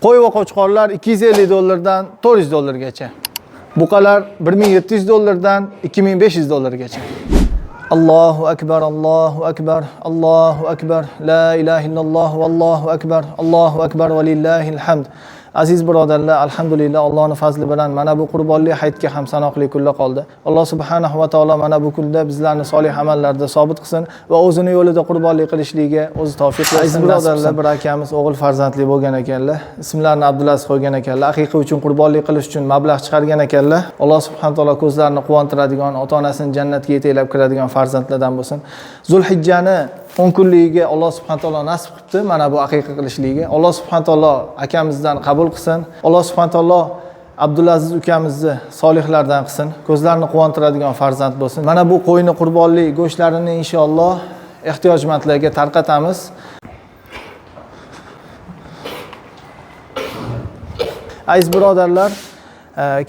Qo'y va qo'chqorlar 250 dollardan 400 dollargacha. Buqalar 1700 dollardan 2500 dollargacha. Allohu akbar, Allohu akbar, Allohu akbar, la ilaha illalloh vallohu akbar, Allohu akbar va lillahil hamd. Aziz birodarlar, alhamdulillah Allohning fazli bilan mana bu qurbonlik hayitga ham sanoqli kunlar qoldi. Alloh subhanahu va taolo mana bu kunda bizlarni solih amallarda sobit qilsin va o'zini yo'lida qurbonlik qilishligiga o'zi tavfiq bersin. Aziz birodarlar, bir akamiz o'g'il farzandli bo'lgan ekanlar. Ismlarini Abdulaziz qo'ygan ekanlar. Aqiqa uchun qurbonlik qilish uchun mablag' chiqargan ekanlar. Alloh subhanahu taolo ko'zlarini quvontiradigan, ota-onasini jannatga yetaklab kiradigan farzandlardan bo'lsin. Zulhijjani 10 kunligiga Alloh subhanahu taolo nasib qilibdi mana bu aqiqa qilishligiga. Alloh subhanahu taolo akamizdan qabul qilsin. Alloh subhanahu taolo Abdulaziz ukamizni solihlardan qilsin. Ko'zlarini quvontiradigan farzand bo'lsin. Mana bu qo'yni qurbonlik go'shtlarini inshaalloh ehtiyojmandlarga tarqatamiz. Aziz birodarlar,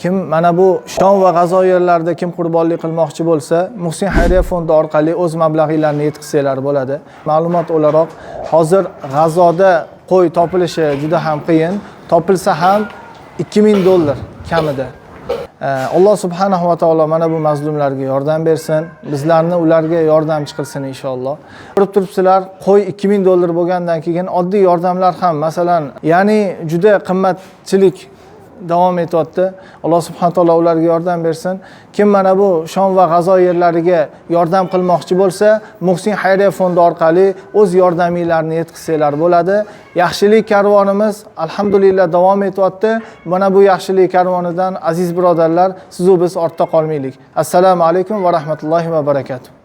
kim mana bu Shom va G'azo yerlarida kim qurbonlik qilmoqchi bo'lsa, Muhsin Xayriya fondi orqali o'z mablag'inglarni yetkazsanglar bo'ladi. Ma'lumot o'laroq, hozir G'azoda qo'y topilishi juda ham qiyin. Topilsa ham 2000 dollar kamida. Alloh subhanahu va taolo mana bu mazlumlarga yordam bersin, bizlarni ularga yordamchi qilsin inshaalloh. Ko'rib turibsizlar, qo'y 2000 dollar bo'lgandan keyin oddiy yordamlar ham, masalan, ya'ni juda qimmatchilik davom etyapti. Alloh subhanahu taolo ularga yordam bersin. Kim mana bu Shom va G'azo yerlariga yordam qilmoqchi bo'lsa, Muhsin Xayriya fondi orqali o'z yordaminglarni yetkazsanglar bo'ladi. Yaxshilik karvonimiz alhamdulillah davom etyapti. Mana bu yaxshilik karvonidan aziz birodarlar, siz u biz ortda qolmaylik. Assalomu alaykum va rahmatullohi va barakatuh.